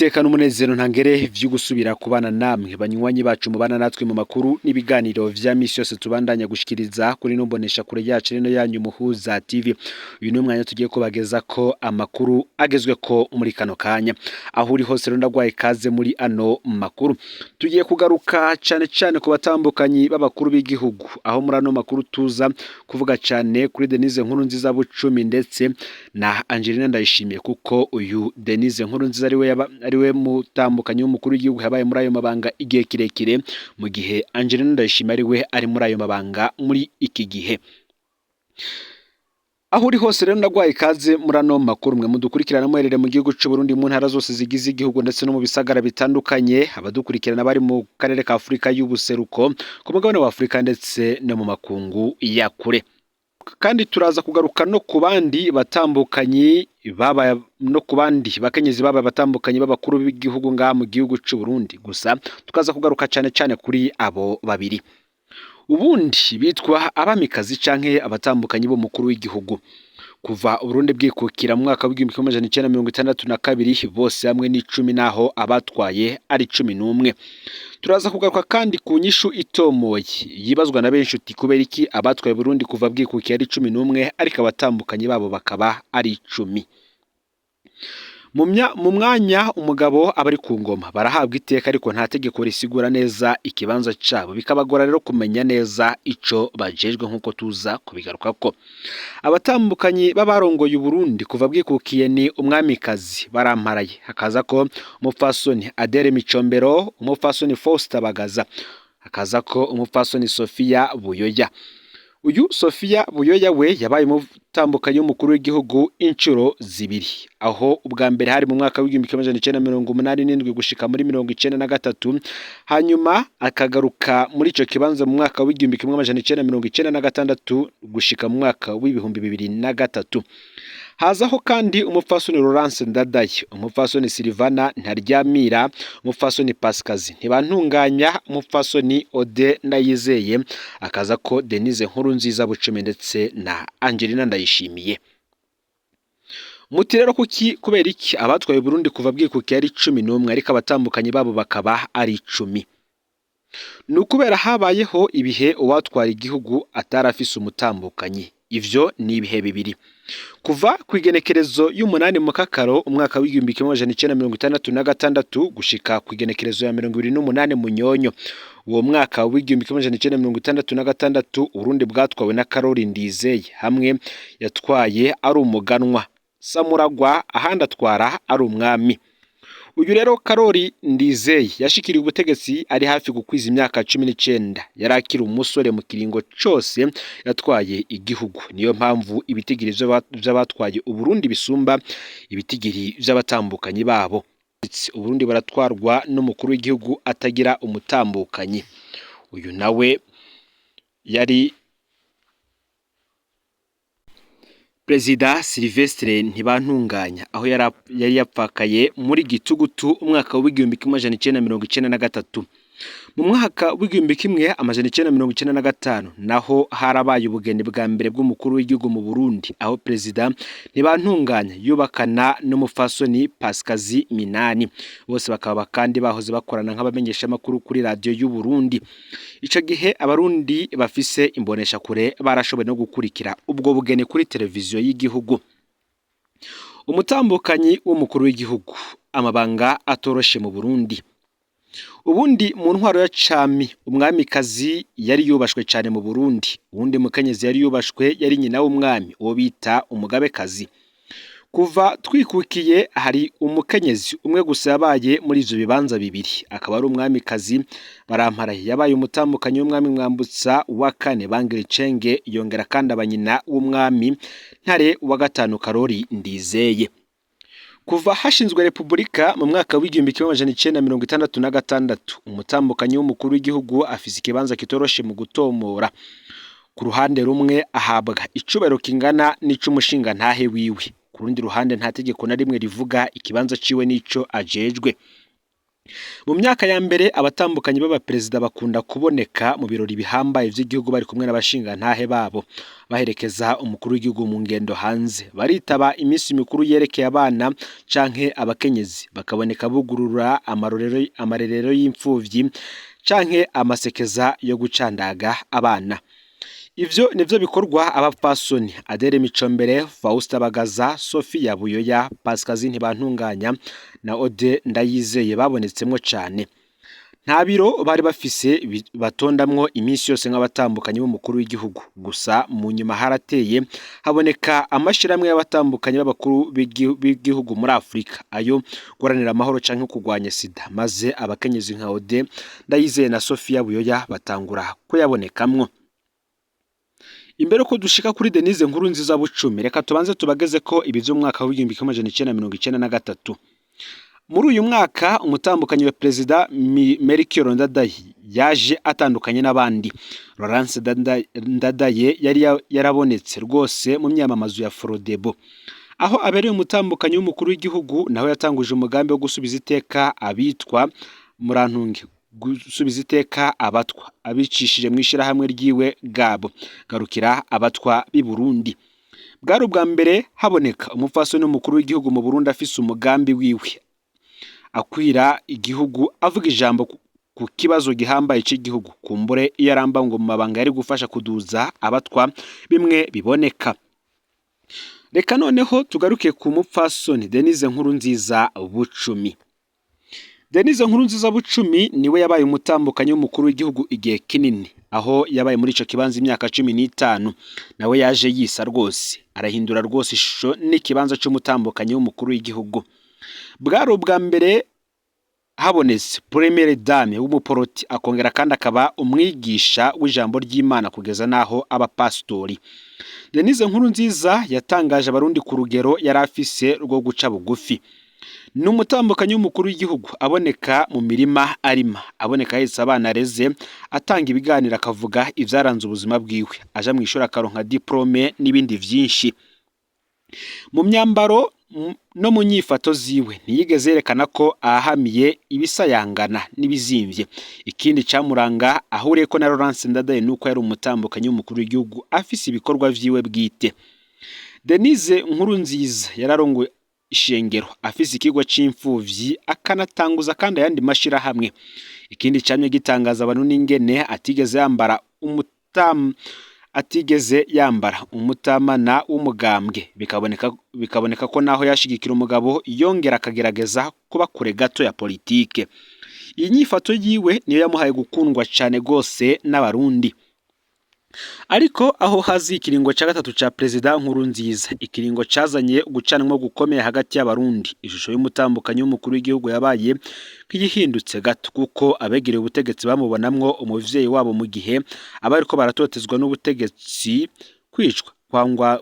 Niteka n'umunezero ntangere vyo gusubira kubana namwe banywanyi bacu mubana natwe mu makuru n'ibiganiro vya misi yose tubandanya gushikiriza kuri numbonesha kure yacu rino yanyu Muhuza TV. Uyu ni umwanya tugiye kubageza ko amakuru agezweko muri kano kanya. Aho uri hose rero ndagwaye ikaze muri ano makuru. Tugiye kugaruka cane cane ku batambukanyi b'abakuru b'igihugu, aho muri ano makuru tuza kuvuga cane kuri Denise Nkurunziza Bucumi ndetse na Angelina Ndayishimiye, kuko uyu Denise Nkurunziza ariwe yaba ariwe mutambukanyi w'umukuru w'igihugu yabaye muri ayo mabanga igihe kirekire, mu gihe Angelina Ndayishimiye ariwe ari muri ayo mabanga muri iki gihe. Aho uri hose rero ndagwaye ikaze muri ano makuru, mwe mudukurikirana muherere mu gihugu c'u Burundi mu ntara zose zigize igihugu ndetse no mu bisagara bitandukanye, abadukurikirana bari mu karere ka Afurika y'ubuseruko, ku mugabane wa Afurika ndetse no mu makungu ya kure. Kandi turaza kugaruka no ku bandi batambukanyi babaye no ku bandi bakenyezi babaye abatambukanyi b'abakuru b'igihugu ngaha mu gihugu c'u Burundi, gusa tukaza kugaruka cane cane kuri abo babiri. Ubundi bitwa abamikazi canke abatambukanyi b'umukuru w'igihugu. Kuva Uburundi bwikukira mu mwaka w'1962 bose hamwe n'icumi, naho abatwaye ari 11. Turaza kugaruka kandi ku nyishu itomoye yibazwa na benshi uti kubera iki abatwaye Burundi kuva bwikukiye ari 11 ariko abatambukanyi babo bakaba ari 10. Mu mwanya umugabo aba ari ku ngoma barahabwa iteka, ariko nta tegeko risigura neza ikibanza cabo, bikabagora rero kumenya neza ico bajejwe nk'uko tuza kubigarukako. Abatambukanyi b'abarongoye Uburundi kuva bwikukiye ni umwamikazi Baramparaye, hakaza ko umupfasoni Adele Micombero, umupfasoni Faustin Bagaza, hakaza ko umupfasoni Sophia Buyoya. Uyu Sophia Buyoya we yabaye umutambukanyi w'umukuru w'igihugu inshuro zibiri, aho ubwa mbere hari mu mwaka w'1987 gushika muri 93, hanyuma akagaruka muri ico kibanza mu mwaka w'1996 gushika mu mwaka w'2003. Hazaho kandi umupfasoni Laurence Ndadaye, umupfasoni Silvana Ntaryamira, umupfasoni Pascasie Ntibantunganya, umupfasoni Ode Ndayizeye, akaza ko Denise Nkurunziza Bucumi ndetse na Angelina Ndayishimiye. Muti rero kuki kubera iki abatwaye Burundi kuva bwikukiye ari 11 ariko abatambukanyi babo bakaba ari 10? Ni ukubera habayeho ibihe uwatwara igihugu atarafise umutambukanyi. Ivyo ni ibihe bibiri. Kuva ku igenekerezo y'umunani Mukakaro umwaka w'1966 gushika ku igenekerezo ya 28 Munyonyo uwo mwaka w'1966, Uburundi bwatwawe na Karori Ndizeye, hamwe yatwaye ari umuganwa Samuragwa, ahandi atwara ari umwami. Uyu rero Karori Ndizeye yashikiriye ubutegetsi ari hafi gukwiza imyaka 19, yari akiri umusore mu kiringo cose yatwaye igihugu. Niyo mpamvu ibitigiri vy'abatwaye Uburundi bisumba ibitigiri vy'abatambukanyi babo. Uburundi baratwarwa n'umukuru w'igihugu atagira umutambukanyi. Uyu nawe yari Perezida Sylvestre Ntibantunganya, aho yari yapfakaye muri Gitugutu umwaka w'1993. Mu mwaka w'1995 naho harabaye ubugeni bwa mbere bw'umukuru w'igihugu mu Burundi, aho Perezida Ntibantunganya yubakana n'umupfasoni Pascasie Minani. Bose bakaba kandi bahoze bakorana nk'abamenyeshamakuru kuri radiyo y'u Burundi. Ico gihe abarundi bafise imboneshakure barashoboye no gukurikira ubwo bugeni kuri televiziyo y'igihugu. Umutambukanyi w'umukuru w'igihugu, amabanga atoroshe mu Burundi. Ubundi mu ntwaro ya cami umwamikazi yari yubashwe cane mu Burundi. Uwundi mukenyezi yari yubashwe yari nyina w'umwami, uwo bita umugabekazi. Kuva twikukiye hari umukenyezi umwe gusa yabaye muri ivyo bibanza bibiri, akaba ari umwamikazi Baramparaye. Yabaye umutambukanyi w'umwami Mwambutsa wa kane Bangiricenge, yongera kandi aba nyina w'umwami Ntare wa gatanu Karori Ndizeye. Kuva hashinzwe Repubulika mu mwaka w'1966, umutambukanyi w'umukuru w'igihugu afise ikibanza kitoroshe mu gutomora. Ku ruhande rumwe ahabwa icubahiro kingana n'ic'umushingantahe wiwe, ku rundi ruhande nta tegeko na rimwe rivuga ikibanza ciwe n'ico ajejwe. Mu myaka ya mbere abatambukanyi b'abaperezida bakunda kuboneka mu birori bihambaye vy'igihugu bari kumwe n'abashingantahe babo, baherekeza umukuru w'igihugu mu ngendo hanze, baritaba iminsi mikuru yerekeye abana canke abakenyezi, bakaboneka bugurura amarerero y'imfuvyi canke amasekeza yo gucandaga abana. Ivyo nivyo bikorwa abapfasoni Adele Micombere, Fausta Bagaza, Sophia Buyoya, Pascasie Ntibantunganya na Ode Ndayizeye babonetsemwo cane. Nta biro bari bafise batondamwo iminsi yose nk'abatambukanyi b'umukuru w'igihugu, gusa mu nyuma harateye haboneka amashirahamwe y'abatambukanyi b'abakuru b'igihugu muri Afrika, ayo guharanira amahoro canke kurwanya sida, maze abakenyezi nka Ode Ndayizeye na Sophia Buyoya batangura kuyabonekamwo. Imbere ko dushika kuri Denise Nkurunziza Bucumi, reka tubanze tubageze ko ibi vy'umwaka w'1993. Muri uyu mwaka umutambukanyi wa perezida Melchior Ndadaye yaje atandukanye n'abandi. Laurence Ndadaye yari yarabonetse rwose mu myamamazo ya Frodebo. Aho abereye umutambukanyi w'umukuru w'igihugu, naho yatanguje umugambi wo gusubiza iteka abitwa Murantunge, gusubiza iteka abatwa abicishije mu ishirahamwe ryiwe Gabo garukira abatwa b'i Burundi. Bwari ubwa mbere haboneka umupfasoni w'umukuru w'igihugu mu Burundi afise umugambi wiwe akwira igihugu avuga ijambo ku kibazo gihambaye c'igihugu. Kumbure iyo aramba ngo mu mabanga yari gufasha kuduza abatwa bimwe biboneka. Reka noneho tugaruke ku mupfasoni Denise Nkurunziza Bucumi. Denise Nkurunziza Bucumi niwe yabaye umutambukanyi w'umukuru w'igihugu igihe kinini, aho yabaye muri ico kibanza imyaka 15. Nawe yaje yisa rwose, arahindura rwose ishusho n'ikibanza c'umutambukanyi w'umukuru w'igihugu. Bwari ubwa mbere habonetse première dame w'umuporoti, akongera kandi akaba umwigisha w'ijambo ry'Imana kugeza n'aho aba pastori. Denise Nkurunziza yatangaje abarundi ku rugero yari afise rwo guca bugufi. Ni umutambukanyi w'umukuru w'igihugu aboneka mu mirima arima, aboneka ahetse abana areze, atanga ibiganiro akavuga ivyaranze ubuzima bwiwe, aja mw'ishuri akaronka diplome n'ibindi vyinshi. Mu myambaro no mu nyifato ziwe ntiyigeze yerekana ko ahahamiye ibisayangana n'ibizimvye. Ikindi camuranga ahuriyeko na Laurence Ndadaye nuko yari umutambukanyi w'umukuru w'igihugu afise ibikorwa vyiwe bwite. Denise Nkurunziza yararongoye ishengero, afise ikigo c'imfuvyi, akanatanguza kandi ayandi mashirahamwe. Ikindi camye gitangaza abantu n'ingene atigeze yambara umutamana w'umugambwe, bikaboneka ko naho yashigikira umugabo yongera akagerageza kuba kure gato ya politike. Iyi nyifato yiwe niyo yamuhaye gukundwa cane gose n'abarundi. Ariko aho hazi ikiringo ca gatatu ca perezida Nkurunziza, ikiringo cazanye ugucanamwo gukomeye hagati y'abarundi. Ishusho y'umutambukanyi w'umukuru w'igihugu yabaye nk'iyihindutse gato, kuko abegereye ubutegetsi bamubonamwo umuvyeyi wabo mu gihe abariko baratotezwa n'ubutegetsi, kwicwa,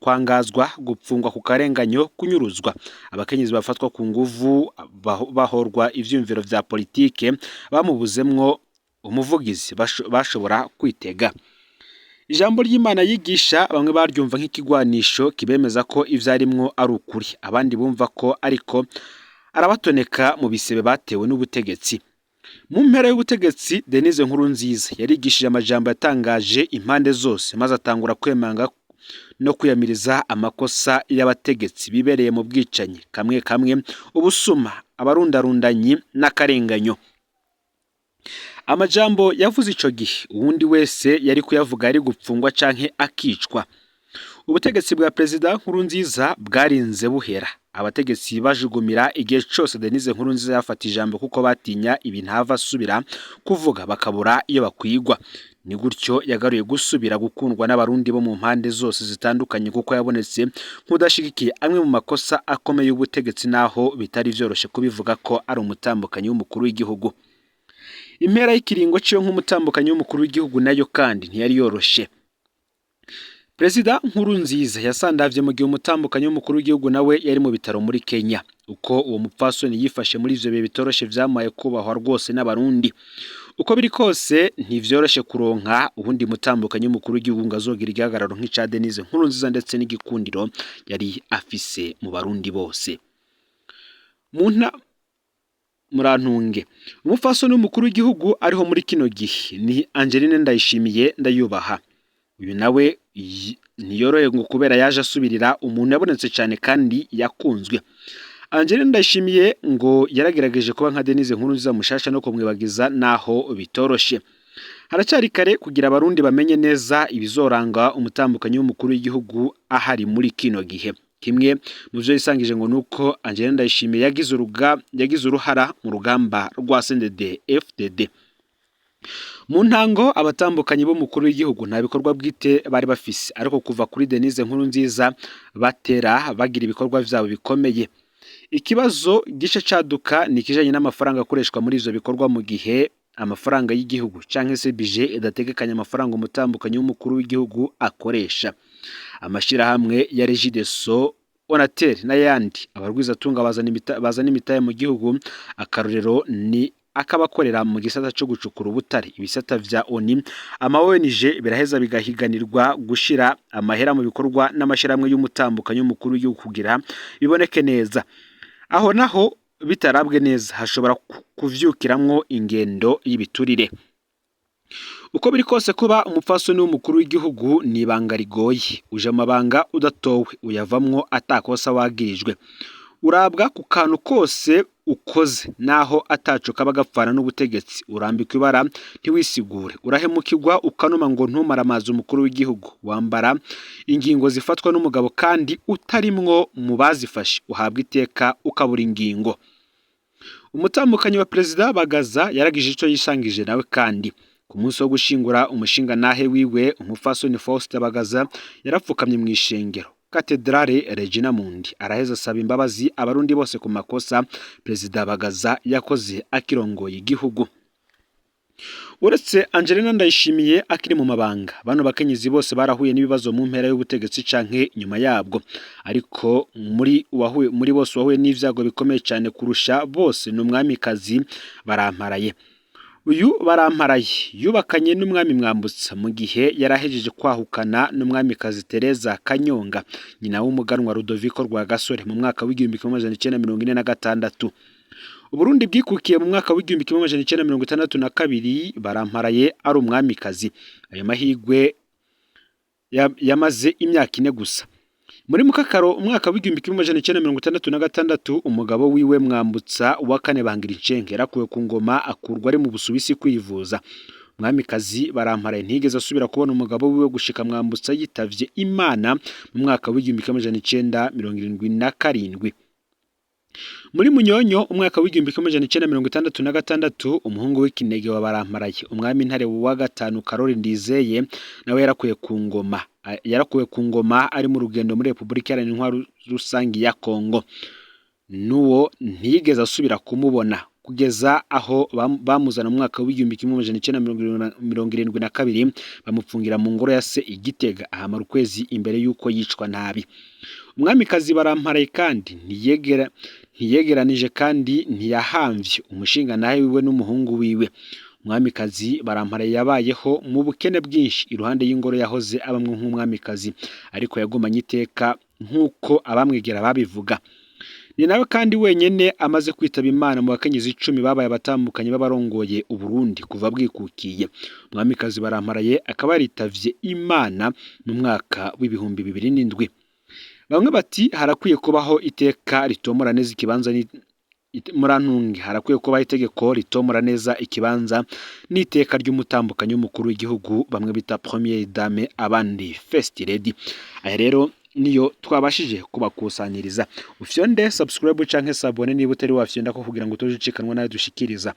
kwangazwa, gupfungwa ku karenganyo, kunyuruzwa, abakenyezi bafatwa ku nguvu bahorwa ivyiyumviro vya politike, bamubuzemwo umuvugizi bashobora kwitega. Ijambo ry'Imana yigisha bamwe baryumva nk'ikigwanisho kibemeza ko ivyo arimwo ari ukuri, abandi bumva ko ariko arabatoneka mu bisebe batewe n'ubutegetsi. Mu mpera y'ubutegetsi Denise Nkurunziza yarigishije amajambo yatangaje impande zose, maze atangura kwemanga no kwiyamiriza amakosa y'abategetsi bibereye mu bwicanyi kamwe kamwe, ubusuma, abarundarundanyi n'akarenganyo. Amajambo yavuze ico gihe uwundi wese yari kuyavuga yari gupfungwa canke akicwa. Ubutegetsi bwa perezida Nkurunziza bwarinze buhera, abategetsi bajugumira igihe cose Denise Nkurunziza yafata ijambo, kuko batinya ibintu ava asubira kuvuga bakabura iyo bakwigwa. Ni gutyo yagaruye gusubira gukundwa n'abarundi bo mu mpande zose zitandukanye, kuko yabonetse nk'udashigikiye amwe mu makosa akomeye y'ubutegetsi, naho bitari vyoroshe kubivuga ko ari umutambukanyi w'umukuru w'igihugu. Impera y'ikiringo ciwe nk'umutambukanyi w'umukuru w'igihugu nayo kandi ntiyari yoroshe. Perezida Nkurunziza yasandavye mu gihe umutambukanyi w'umukuru w'igihugu nawe yari mu bitaro muri Kenya. Uko uwo mupfasoni yifashe muri ivyo bihe bitoroshe vyamuhaye kubahwa rwose n'abarundi. Uko biri kose ntivyoroshe kuronka uwundi mutambukanyi w'umukuru w'igihugu ngo azogira igihagararo nk'ica Denise Nkurunziza ndetse n'igikundiro yari afise mu barundi bose. Murantunge, umupfasoni w'umukuru w'igihugu ariho muri kino gihe ni Angeline Ndayishimiye Ndayubaha. Uyu nawe ntiyoroye ngo kubera yaje asubirira umuntu yabonetse cyane kandi yakunzwe. Angeline Ndayishimiye ngo yaragerageje kuba nka Denise Nkurunziza mushasha no kumwibagiza naho bitoroshe. Haracyari kare kugira Abarundi bamenye neza ibizoranga umutambukanyi w'umukuru w'igihugu ahari muri kino gihe. Kimwe mu vyo yisangije ngo nuko Angeline Ndayishimiye yagize uruhara mu rugamba rwa CNDD FDD. Mu ntango abatambukanyi b'umukuru w'igihugu nta bikorwa bwite bari bafise, ariko kuva kuri Denise Nkurunziza batera bagira ibikorwa vyabo bikomeye. Ikibazo gice caduka ni ikijanye n'amafaranga akoreshwa muri ivyo bikorwa mu gihe amafaranga y'igihugu canke se budget idategekanya amafaranga umutambukanyi w'umukuru w'igihugu akoresha. Amashirahamwe ya Regideso, Onatel n'ayandi, abarwizatunga bazana imitahe mu gihugu, akarorero ni akabakorera mu gisata co gucukura ubutare, ibisata vya ONU, ama ONG biraheza bigahiganirwa gushira amahera mu bikorwa n'amashirahamwe y'umutambukanyi w'umukuru w'igihugu kugira biboneke neza. Aho naho bitarabwe neza hashobora kuvyukiramwo ingendo y'ibiturire. Uko biri kose kuba umupfasoni w'umukuru w'igihugu ni ibanga rigoye. Uja mu mabanga udatowe, uyavamwo atakosa wagirijwe. Urabwa ku kantu kose ukoze naho ataco kaba gapfana n'ubutegetsi. Urambikwa ibara ntiwisigure, urahemukirwa ukanuma ngo ntumaramaze umukuru w'igihugu. Wambara ingingo zifatwa n'umugabo kandi utarimwo mu bazifashe, uhabwa iteka ukabura ingingo. Umutambukanyi wa perezida Bagaza yaragije ico yisangije nawe kandi. Ku munsi wo gushingura umushinga nahe wiwe, umupfasoni Faustin Bagaza yarapfukamye mu ishengero Katedrale Regina Mundi, araheza asaba imbabazi Abarundi bose ku makosa perezida Bagaza yakoze akirongoye igihugu. Uretse Angelina Ndayishimiye akiri mu mabanga, bano bakenyezi bose barahuye n'ibibazo mu mpera y'ubutegetsi canke nyuma yabwo, ariko muri bose wahuye n'ivyago bikomeye cyane kurusha bose ni umwamikazi Baramparaye. Uyu Baramparaye yubakanye n'umwami Mwambutsa mu gihe yarahejeje kwahukana n'umwamikazi Tereza Kanyonga, nyina w'umuganwa Rudoviko Rwagasore, mu mwaka w'1946. Uburundi bwikukiye mu mwaka w'1962 Baramparaye ari umwamikazi. Ayo mahigwe yamaze imyaka 4 gusa. Muri Mukakaro umwaka w'1966 umugabo wiwe Mwambutsa wa kane Bangirincenge yarakuwe ku ngoma akurwa ari mu Busuwisi kwivuza. Umwamikazi Baramparaye ntiyigeze asubira kubona umugabo wiwe gushika Mwambutsa yitavye Imana mu mwaka w'1977. Muri Munyonyo umwaka w'1966 umuhungu w'ikinege wa Baramparaye, umwami Ntare wa gatanu Karoli Ndizeye, nawe yarakuwe ku ngoma ari mu rugendo muri Repubulika Iharanira Intwaro Rusangi ya Kongo. N'uwo ntiyigeze asubira kumubona kugeza aho bamuzana mu mwaka w'1972 bamupfungira mu ngoro ya se i Gitega, ahamara ukwezi imbere y'uko yicwa nabi. Umwamikazi Baramparaye kandi ntiyegeranije kandi ntiyahamvye umushinga nawe wiwe n'umuhungu wiwe. Umwamikazi Baramparaye yabayeho mu bukene bwinshi iruhande y'ingoro yahoze abamwe nk'umwamikazi, ariko yagumanye iteka nk'uko abamwegera babivuga. Ni nawe kandi wenyene amaze kwitaba Imana mu bakenyezi 10 babaye abatandukanye b'abarongoye Uburundi kuva bwikukiye. Umwamikazi Baramparaye akaba yaritavye Imana mu mwaka w'2007. Bamwe bati harakwiye kubaho iteka ritomora neza ikibanza murantunge, harakwiye kubaho itegeko ritomora neza ikibanza n'iteka ry'umutambukanyi w'umukuru w'igihugu, bamwe bita première dame abandi first lady. Aya rero niyo twabashije kubakusanyiriza. Ufyonde subscribe canke s'abonner niba utari wafyonda ko kugira ngo utoje ucikanwa nayo dushikiriza.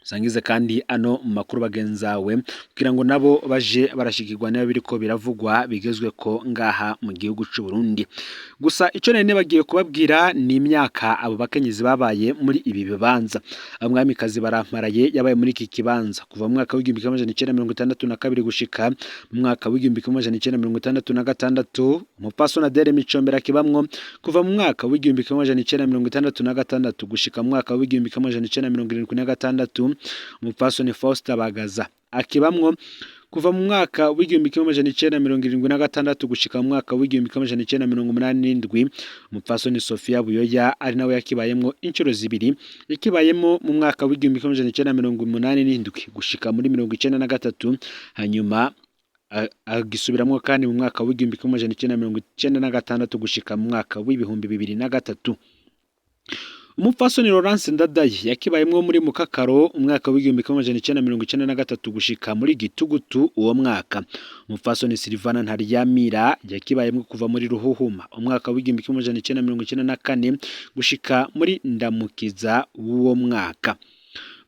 Usangize kandi ano makuru bagenzawe kugira ngo nabo baje barashikirwa niba biriko biravugwa bigezwe ko ngaha mu gihugu c'u Burundi. Gusa ico nene bagiye kubabwira ni imyaka abo bakenyezi babaye muri ibi bibanza. Umwamikazi Baramparaye yabaye muri iki kibanza kuva mu mwaka w'1962 gushika mu mwaka w'1966. Umupfasoni Adele Micombero akibamwo kuva mu mwaka w'1966 gushika mu mwaka w'1976. Umupfasoni Faustin Bagaza akibamwo Kuva mu mwaka w'1976 gushika mu mwaka w'1987, umupfasoni Sofia Buyoya ari nawe yakibayemwo inshuro zibiri. Yakibayemo mu mwaka w'1987 gushika muri 93, hanyuma agisubiramwo kandi mu mwaka w'1996 gushika mu mwaka w'2003. Umupfasoni Laurence Ndadaye yakibayemwo muri Mukakaro umwaka w'1993 gushika muri Gitugutu uwo mwaka. Umupfasoni Silvana Ntaryamira yakibayemwo kuva muri Ruhuhuma umwaka w'1994 gushika muri Ndamukiza w'uwo mwaka.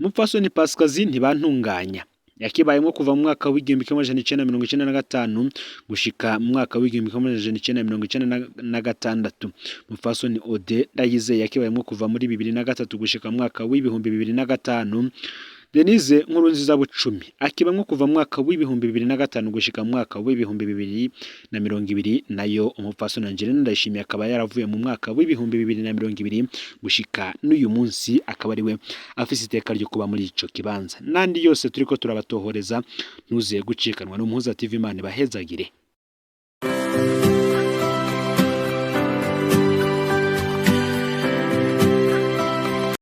Umupfasoni Pascasie Ntibantunganya yakibayemwo kuva mu mwaka w'1995 gushika mu mwaka w'1996. Umupfasoni Ode Ndayizeye yakibayemwo kuva muri 2003 gushika mu mwaka w'2005. Denise Nkurunziza Bucumi akibamwo kuva mu mwaka w'2005 gushika mu mwaka w'2020, nayo umupfasoni Angelina Ndayishimiye akaba yaravuye mu mwaka w'2020 gushika n'uyu munsi, akaba ariwe afise iteka ryo kuba muri ico kibanza. N'andi yose turiko turabatohoreza, ntuze gucikanwa n'Umuhuza TV. Imana ibahezagire.